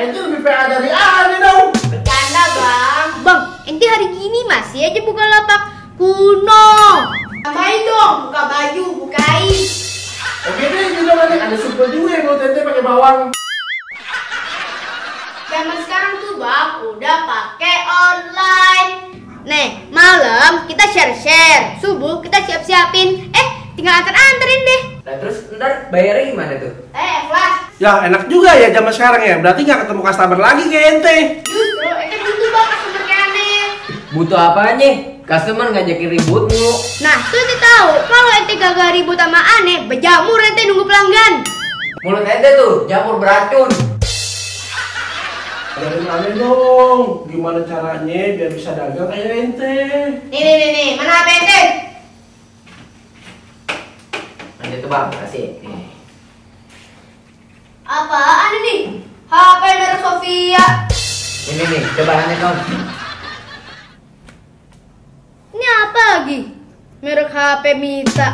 ente lebih PA dari Ane dong. Bercanda bang. Bang, ente hari gini masih aja buka lapak kuno. Tambahin dong, buka baju, bukain. Oke deh, juga nanti ada super juga yang mau ente pakai bawang. Zaman sekarang tuh bang udah pakai online. Nih, malam kita share-share, subuh kita siap-siapin. Tinggal anterin deh. Nah terus ntar bayarnya gimana tuh? Flash. Ya enak juga ya zaman sekarang ya. Berarti nggak ketemu customer lagi kayak ente. Justru ente butuh bang customer kayak aneh. Butuh apanya? Customer ngajakin ribut mulu. Nah, tuh ente tahu kalau ente gak ribut sama aneh, berjamur ente nunggu pelanggan. Mulut ente tuh jamur beracun. Ajarin Ane dong, gimana caranya biar bisa dagang kayak ente. Nih, mana HP ente? Lanjut tuh bang, kasih. Nih. Apaan ini? HP merek Sofia. Ini nih, coba aneh dong. Ini apa lagi? Merek HP Mita.